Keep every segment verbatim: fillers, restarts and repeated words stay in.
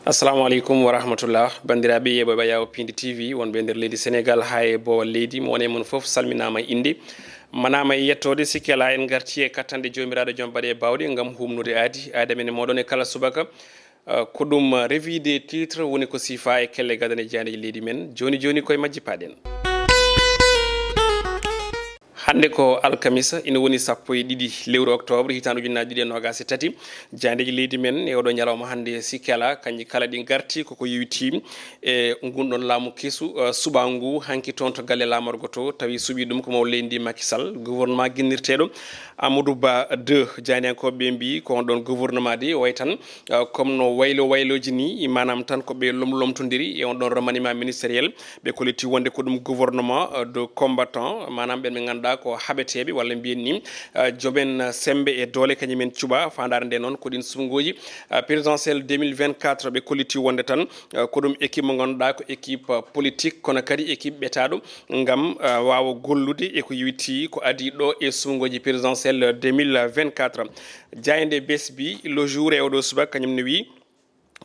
Assalamu aleykum wa rahmatullah. Banndiraaɓe yeeɓooɓe Yawo Pindi T V, wonɓe e nder leydi Senegal haa e boowal leydi, mo woni e mon fof salminaama e innde, manaama e yettoode. Sikke alaa, en ngartii e kattanɗe Joomiraaɗo Jom Baɗe e Baawɗe ngam huumnude aadi, aadi amen e mooɗon e kala subaka. Uh, ko ɗum, uh, revue des titres woni ko siifa e kelle gadane jaayndeeji leydi men. Jooni jooni koye majji paaɗen. Hannde ko alkamisa, ina woni sappo e ɗiɗi lewru octobre, hitaande ujunnaji ɗiɗi e noogas e tati. Jaayndeeji leydi men e oɗo ñalawma hannde, sikke alaa, kañƴi kala ɗi ngarti koko yowiti e ngun ɗon laamu kesu, uh, suɓaangu hanki toon to galle laamorgo to, tawi suɓii ɗum ko mawɗo leydi ndi Macky Sall, gouvernement ginnirteeɗo Amadou Ba deux. Jaayndiyankooɓe ɓe mbii ko on ɗon gouvernement de wayi tan, uh, comme no waylo waylooji ni, maanaam tan ko ɓe lom-, lomtondiri e on ɗon remaniement ministériel. Ɓe kolliti wonde ko ɗum gouvernement, euh, de combattant, maanaam ɓen ɓe ngannduɗaa ko haɓeteeɓe, walla mbiyen ni, euh, jomen, euh, semmbe e doole, kañum en cuɓa. Faandaare nde noon ko ɗin suɓngooji, euh, présidentielle deux mille vingt-quatre, ɓe kolliti wonde tan, euh, ko ɗum équipe mo ngannduɗaa ko équipe, euh, politique, kono kadi équipe ɓetaaɗo ngam, euh, waawa gollude e ko yowiti ko adii ɗo e suɓngooji présidentielle deux mille vingt-quatre. Jaaynde Bes bi, Le Jour, e oɗo subaka, kañum ne wii,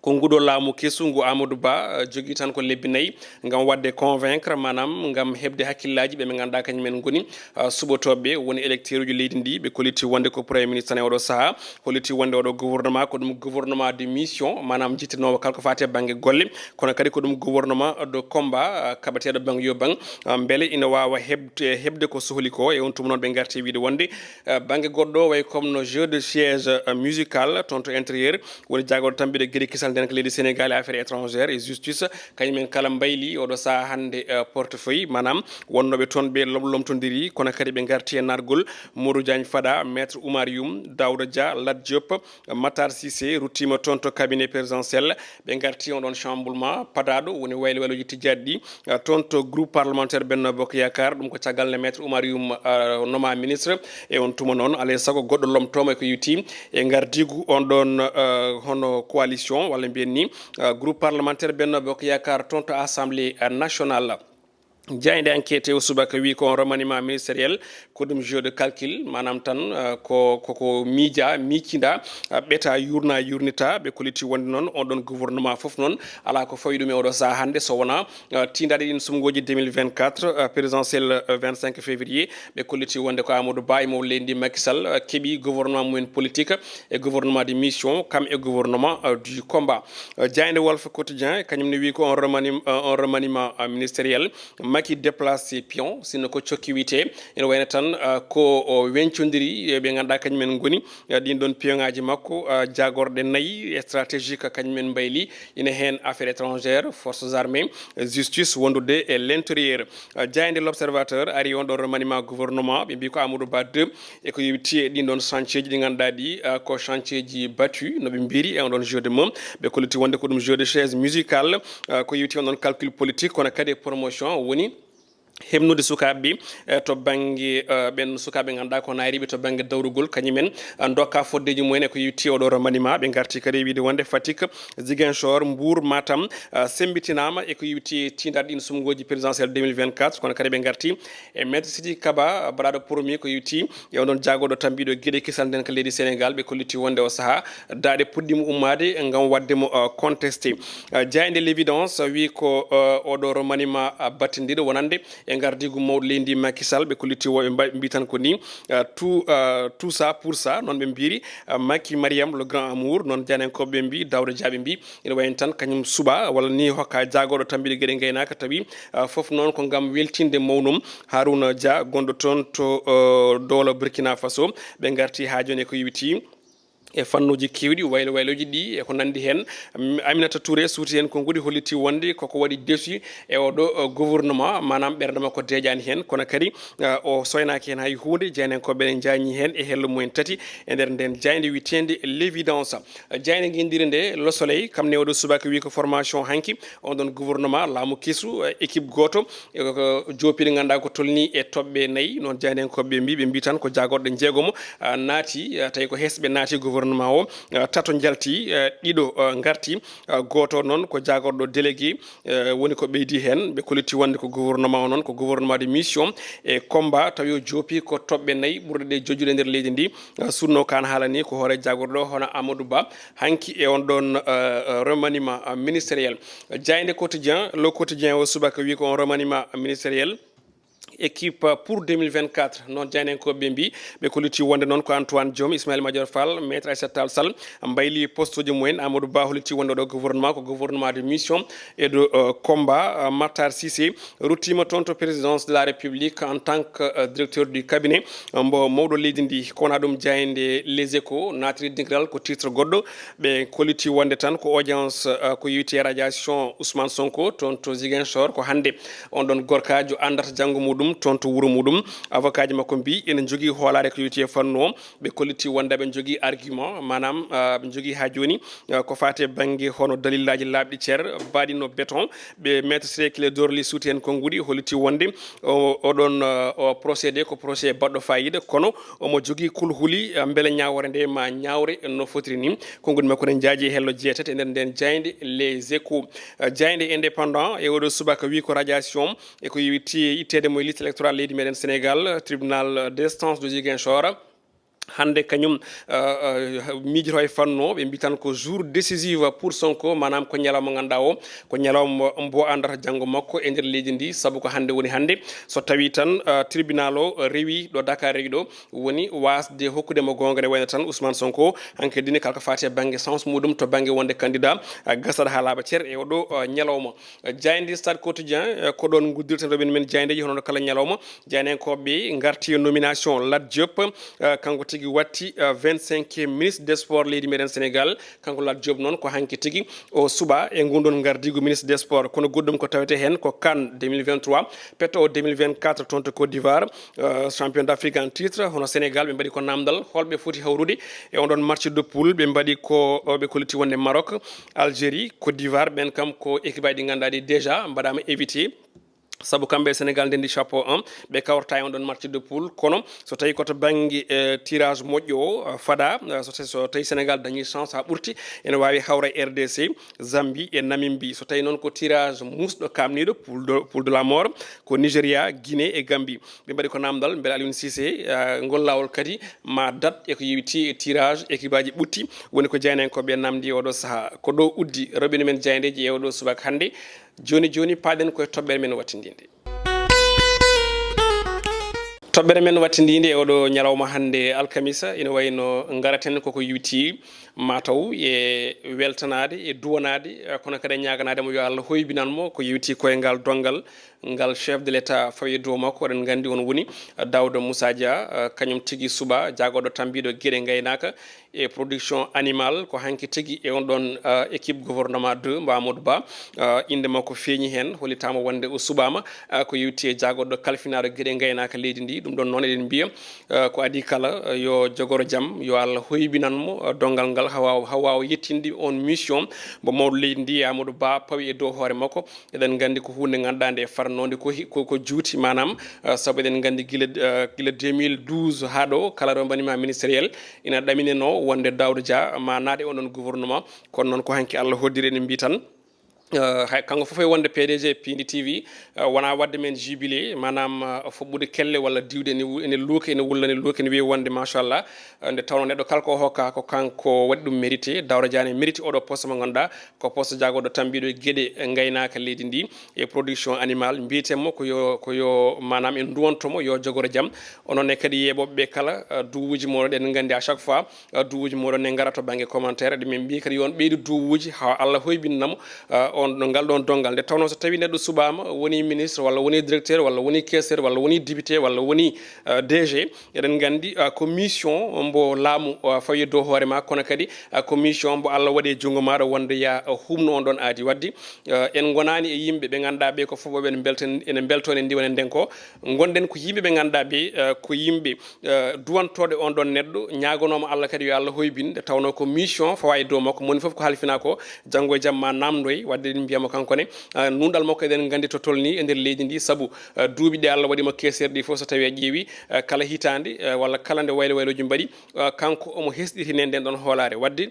ko nguɗo laamu kesu ngu Amadou Ba, eh, jogii tan ko lebbi nayi ngam waɗde convaincre, maanaam ngam heɓde hakkillaaji ɓe ɓe ngannduɗaa kañum en ngoni, eh, suɓotooɓe, woni électeur uji leydi ndi. Ɓe kolliti wonde ko Premier ministre tan e oɗo sahaa, kolliti wonde oɗo gouvernement ko ɗum gouvernement de mission, maanaam jittinoowo kala ko faati e bannge golle, kono kadi ko ɗum gouvernement de combat, eh, kaɓeteeɗo bang yo bang, eh, mbele ina waawa heɓde, heɓde ko sohli ko. E on tuma noon ɓe ngarti wiide wonde, eh, bannge goɗɗo, wayi comme no jeu de siège, eh, musical toon to intérieur, woni jaagorɗo tambiɗe geɗe kisal nden ko leydi Sénégal e affaires étrangères et justice, kañum en kala mbayli oɗo sahaa hannde, eh, portefeuille, maanaam wonnooɓe toon ɓe lom-, lomtondiri, kono kadi ɓe ngarti e nargol Modou Diagne Fada, Maître Oumar Youm, Daouda Dia, Lat Diop, Matar Cissé ruttiima toon to cabinet présidentiel, ɓe ngarti on ɗon chamboulement padaaɗo, woni waylo waylooji tijjaaɗi ɗi, eh, toon to groupe parlementaire Benno Bokk Yaakaar, ɗum ko caggal nde Maître Oumar Youm, eh, noma ministre, e on tuma noon, alaa e sago goɗɗo lomtooma e ko yowiti e ngardiigu on ɗon, eh, hono coalition, walla mbiyen ni, eh, groupe parlementaire Benno Bokk Yaakaar toon to Assemblée, eh, nationale. Jaaynde Enquête o subaka wi ko on remaniement ministériel, ko ɗum jeu de calcul, maanaam tan, eh, ko, ko, ko miija, miicinda, eh, ɓeta, yurna, yurnita. Ɓe kolliti wonde noon on ɗon gouvernement fof noon alaa ko fawi ɗum e oɗo sahaa hannde so wonaa, eh, tiindaade ɗin suɓngooji deux mille vingt-quatre, eh, présidentielle, eh, vingt-cinq février. Ɓe kolliti wonde ko Amadou Ba e mawɗo leydi ndi Macky Sall, eh, keɓi gouvernement mumen politique e gouvernement de mission, kam e gouvernement, eh, du combat. Eh, jaaynde Walf Quotidien, kañum ne wi ko on remaniement, eh, on remaniement, eh, ministériel. Macky déplace ses pions, sinno ko cokki wiyetee, ene wayno tan, ah, ko o weñcondiri e ɓe ngannduɗaa kañum en ngoni, ah, ɗin ɗon pion ŋaaji makko, ah, jaagorɗe nayi stratégique kañum en mbayli, ina heen affaires étrangères, forces armées, justice, wondude e l'intérieur. Ah, jaaynde L'Observateur ari on ɗo remaniement gouvernement, ɓe mbi ko Amadou Ba deux, e ko yowiti e ɗin ɗon chantier ji ɗi ngannduɗaa ɗi, ah, ko chantier ji battus, no ɓe mbiri e on ɗon jeu de mots. Ɓe kolliti wonde ko ɗum jeu de chaise musicale, ah, ko yowiti on ɗon calcul politique, kono kadi e promotion woni heɓnude sukaaɓe, eh, to bannge, eh, ɓen sukaaɓe ngannduɗaa ko naayriiɓe to bannge dawrugol, kañum en, eh, ndokka foddeeji mumen e ko yowiti oɗo remaniement. Ɓe ngarti kadi e wiide wonde Fatick, Ziguinchor, Mbour, Matam, eh, semmbitinaama e ko yowiti tiindaade ɗin suɓngooji présidentielle deux mille vingt-quatre, kono kadi ɓe ngarti e Maître Sidiki Kaba, baɗaaɗo promu ko yowiti e on ɗon jaagorɗo tambiiɗo geɗe kisal nden ka leydi Sénégal, ɓe kolliti wonde o sahaa daaɗe puɗɗiima ummaade ngam waɗde mo, uh, contesté. Uh, jaaynde L'Évidence wi ko, uh, oɗo remaniement, uh, battindiiɗo wonande e ngardiigu mawɗo leydi ndi Macky Sall, ɓe kolliti wo-, ɓe mba-, mbi tan ko ni, uh, tout, uh, tout ça pour ça, noon ɓe mbiri, uh, Macky Mariam le grand amour, noon jaayndiyankooɓe ɓe mbi, Daouda Dia ɓe mbi, ina wayi tan kañum suɓa walla ni hokka jaagorɗo tambiiɗo geɗe ngaynaaka, tawi, ah, fof noon ko ngam weltinde mawnum Harouna Dia gonɗo toon to, eh, dowla Burkina Faso. Ɓe ngarti haa jooni e ko yowiti e fannuuji keewɗi, waylo waylooji ɗi e ko nanndi heen. Mm, Aminata Touré suuti heen konguɗi, holliti wonde koko waɗi desu e oɗo, eh, gouvernement, maanaam ɓernde makko deeƴaani heen, kono kadi, eh, o soynaaki heen hay huunde. Jaayndiyankooɓe ɓe njaañii heen e hello mumen tati e nder ndeen jaaynde wiyeteende L'Évidence. Jaaynde ngenndire nde, Le Soleil, kam ne oɗo subaka wi ko formation hanki, on ɗon gouvernement, laamu kesu, eh, équipe gooto, eh, ko joopiiɗo ngannduɗaa ko tolni e toɓɓe nayi, noon jaayndiyankooɓe ɓe mbi, ɓe mbi tan ko jaagorɗe njeegomo, ah, naati, ah, tawi ko hesɓe naati gouvernement. gouvernement o, eh, tato njalti, eh, ɗiɗo, eh, ngarti, eh, gooto noon ko jaagorɗo délégué, eh, woni ko ɓeydi heen. Ɓe kolliti wonde ko gouvernement o noon, ko gouvernement de mission e combat, tawi o joopi ko toɓɓe nayi ɓurɗe ɗe jojjude e nder leydi ndi. Eh, sunno kan haalani ko hoore jaagorɗo hono Amadou Ba, hanki e on ɗon, eh, eh, remaniement, eh, ministériel. Jaaynde Quotidien, Le Quotidien o subaka wi ko on remaniement ministériel. Équipe pour deux mille vingt-quatre, noon jaayndiyankooɓe ɓe mbi, ɓe kolliti wonde noon ko Antoine Diome, Ismaël Madior Fall, Maître Aïssata Tall Sall, mbayli poste uji mumen. Amadou Ba holliti wonde ɗo gouvernement ko gouvernement de mission et de, euh, combat. Euh, Matar Cissé ruttima toon to présidence de la République en tant que, euh, directeur du cabinet, euh, mbo mawɗo leydi ndi. Ko wona ɗum jaaynde Les Échos naatiri dingiral ko titre goɗɗo. Ɓe kolliti wonde tan ko audience, euh, ko yowiti e radiation Ousmane Sonko toon to Ziguinchor. Ko hannde on ɗon gorkaajo anndata janngo muɗum toon to wuro muɗum. Avocat ji makko mbi ene njogii hoolaare ko yowiti e fannu o. Ɓe kolliti wonde ɓe njogii argument, maanaam, ah, ɓe njogii haa jooni, ah, ko faati e bannge hono dalillaaji laaɓɗi cer, baaɗi no béton. Ɓe Maître Ciré Clédor Ly suuti heen konnguɗi, holliti wonde o, oɗon, ah, o procédé ko procès baɗɗo fayida, kono omo jogii kulhuli, ah, mbele ñaawre nde ma ñaawre no fotiri ni. Konnguɗi makko ne njaaji e hello jeetati e nder nden jaaynde Les Échos. Ah, jaaynde Indépendant e oɗo subaka wi ko radiation e ko yowiti itteede mo e liste électorale leydi meɗen Sénégal, tribunal d'instance de Ziguinchor. Hannde kañum, uh, uh, miijoto e fannu o, ɓe mbi tan ko jour décisif pour Sonko, maanaam ko ñalawma mo ngannduɗaa o, ko ñalawma mbo anndata janngo makko e nder leydi ndi, sabu ko hannde woni hannde. So tawi tan, uh, tribunal o rewi ɗo Dakar rewi ɗo, woni waasde hokkude mo goonga, ne wayno tan Ousmane Sonko, hanki dine kala ko faati e bannge sens muɗum to bannge wonde candidat, uh, gasat haa laaɓa cer e oɗo, uh, ñalawma. Uh, jaaynde Stade Quotidien, uh, ko ɗoon nguddirten rewɓe men jaayndeeji hono kala ñalawma. Jaayndiyankooɓe ngarti e nomination Lat Diop, eh, kanko tigi watti, eh, vingt-cinquième ministre des sports leydi meɗen Sénégal. Kanko Lat Diop noon ko hanki tigi o suɓa e ngun ɗon ngardiigu ministre des sports. Kono goɗɗum ko tawete heen ko CAN deux mille vingt-trois, petto o deux mille vingt-quatre toon to Côte d'Ivoire, eh, champion d'Afrique en titre, hono Sénégal ɓe mbaɗi ko namdal holɓe foti hawrude e on ɗon match de poule. Ɓe mbaɗi ko, o, ɓe kolliti wonde Maroc, Algérie, Côte d'Ivoire, ɓen kam ko équipe aji ɗi ngannduɗaa ɗi déjà mbaɗaama évité. Sabu kamɓe e Sénégal ndenndi chapeau un, ɓe kawrata e on ɗon match de poule. Kono so tawi ko to bannge, eh, tirage moƴƴo o, eh, fada, eh, so tawi, so tawi Sénégal dañi chance haa ɓurti, ene waawi hawra e R D C, Zambie e Namibie. So tawi noon ko tirage muusɗo kaamniiɗo, poule de, poule de la mort, ko Nigeria, Guinée e Gambie. Ɓe mbaɗi ko namdal, mbele Aliou Cissé, eh, ngol laawol kadi ma dat e ko yewiti e tirage équipe aji ɓutti, woni ko jaayndiyankooɓe namdi e oɗo sahaa. Ko ɗo uddi robinet men jaayndeeji e oɗo subaka hannde. Jooni jooni, paaɗen koye toɓɓere men wattindinde. Toɓɓere men wattindinde e oɗo ñalawma hannde alkamisa, ina wayno ngaraten koko yewti mataw e weltanaade, e duwanaade, eh, kono kadi e ñaaganaade mo yo Allah hoybinan mo ko yewti koye ngal donngal, ngal chef de l'État fawi e dow makko. Oɗon nganndi on woni, eh, Daouda Moussa Dia, eh, kañum tigi suɓa jaagorɗo tambiiɗo geɗe ngaynaaka e production animale, ko hanki tigi e on ɗon, uh, équipe gouvernement deux mbo Amadou Ba, uh, innde makko feeñi heen, hollitaama wonde o suɓaama, uh, ko yewti e jaagorɗo kalfinaaɗo geɗe ngaynaaka leydi ndi. Ɗum ɗon noon eɗen mbiya, uh, ko adii kala, uh, yo jogoro jam, yo Allah hoybinan mo, uh, donngal ngal haa waawa, haa waawa yettinde on mission mbo mawɗo leydi ndi Amadou Ba pawi e dow hoore makko. Eɗen nganndi ko huunde ngannduɗaa nde farnoonde ko hi-, ko, ko juuti, maanaam, uh, sabu eɗen nganndi gila, uh, gila deux mille douze haa ɗo, kala remaniement ministériel ina ɗamineno wonde Daouda Dia ma naat e on ɗon gouvernement. Kono noon ko hanki Allah hoddiri, eɗen mbi tan, uh, hay kanko fof e wonde P D G Pindi T V, uh, wona waɗde men jubilé, maanaam, uh, fuɓɓude kelle walla diwde ene wu-, ene luuka, ene wulla, ene luuka, ene wiya wonde machallah. Uh, nde tawno neɗɗo kala ko hokka ko kanko waɗi ɗum mérité. Daouda Dia ne mérité oɗo poste mo ngannduɗaa ko poste jaagorɗo tambiiɗo e geɗe ngaynaaka leydi ndi e production animale. Mbiyeten mo ko yo, ko yo, maanaam en nduwanto mo yo jogoro jam. Onon ne kadi yeeɓooɓe ɓe kala, uh, duwuuji mooɗon, eɗen nganndi à chaque fois, uh, duwuuji mooɗon ne ngara to bannge commentaire. Eɗen min mbiya kadi yo on ɓeydu duwuuji haa Allah hoybinana mo, uh, on, ngal ɗon donngal. Nde tawno so tawi neɗɗo suɓaama, woni ministre walla woni directeur walla woni caissier walla woni député walla woni, uh, D G, eɗen nganndi, uh, ko mission mbo laamu, uh, fawi e dow hoore ma, kono kadi, uh, ko mission mbo Allah waɗi e junngo maaɗa wonde ya, uh, humno on ɗon aadi. Wadde, uh, en ngonaani e yimɓe ɓe ngannduɗaa ɓe ko fof ɓe ene mbelten-, ene mbeltoo, ene ndiwa, ene ndenko. Ngonɗen ko yimɓe ɓe ngannduɗaa ɓe, uh, ko yimɓe, uh, duwantooɓe on ɗon neɗɗo, ñaaganooma Allah kadi yo Allah hoybin, nde tawno ko mission fawa e dow makko, moni fof ko halfinaa ko, janngo e jam ma naamndoy. Wadde Eɗen mbiya mo kanko ne, ah, nunɗal makko eɗen nganndi to tolni e nder leydi ndi, sabu, ah, duuɓi ɗi Allah waɗi mo keeseer ɗi fof, so tawi a ƴeewi, ah, kala hitaande, ah, walla kala nde waylo waylooji mbaɗi, ah, kanko omo hesɗitini e nden ɗon hoolaare. Waɗde,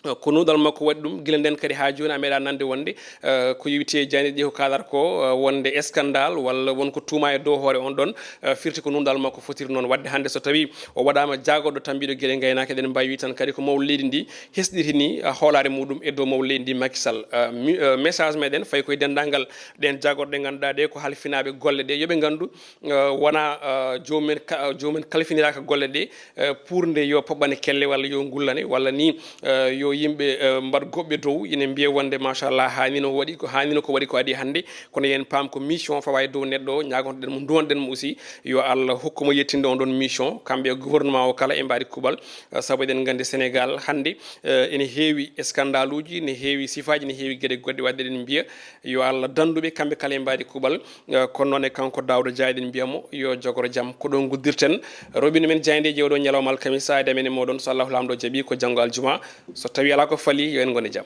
ah, ko nunɗal makko waɗi ɗum, gila nden kadi haa jooni a meeɗa nande wonde, ah, ko yowiti e jayndi ɗi ko kaalata ko, ah, wonde scandale walla won ko tuuma e dow hoore on ɗon, ah, firti ko nunɗal makko fotiri noon. Waɗde hannde so tawi o waɗaama jaagorɗo tambiiɗo geɗe ngaynaaka, eɗen mbaawi wiide tan kadi ko mawɗo leydi ndi hesɗitini, ah, hoolaare muɗum e dow mawɗo leydi ndi Macky Sall. Ah, mi-, ah, message meɗen fayi koye denndaangal ɗen jaagorɗe ngannduɗaa ɗe ko halfinaaɓe golle ɗe, yo ɓe nganndu, ah, wona, ah, jomumen ka-, jomumen kalfiniraaka golle ɗe, ah, pour nde yo poɓɓane kelle walla yo ngullane walla ni, ah, yo yimɓe, ah, mbaɗ goɓɓe dow ina mbiya wonde machallah haanino waɗi ko, haanino ko waɗi ko adii hannde, kono yen paam ko mission fawa e dow neɗɗo o, ñaagontoɗen mo, nduwanɗen mo aussi, yo Allah hokku mo yettinde on ɗon mission, kamɓe e gouvernement o kala e mbaɗi kuuɓal, eh, sabu eɗen nganndi Sénégal hannde, eh, ene heewi scandaluuji, ne heewi sifaaji, ne heewi geɗe goɗɗe, waɗde eɗen mbiya yo Allah danndu ɓe kamɓe kala e mbaɗi kuuɓal, eh, kono noon e kanko Daouda Dia eɗen mbiya mo yo jogoro jam. Ko ɗo nguddirten robinet men jaayndeeji oɗo ñalawma alkamisa, e amen e moɗon, so Allahu Laamɗo jaɓi ko janngo aljuma, so tawi alaa ko fali yo en ngon e jam.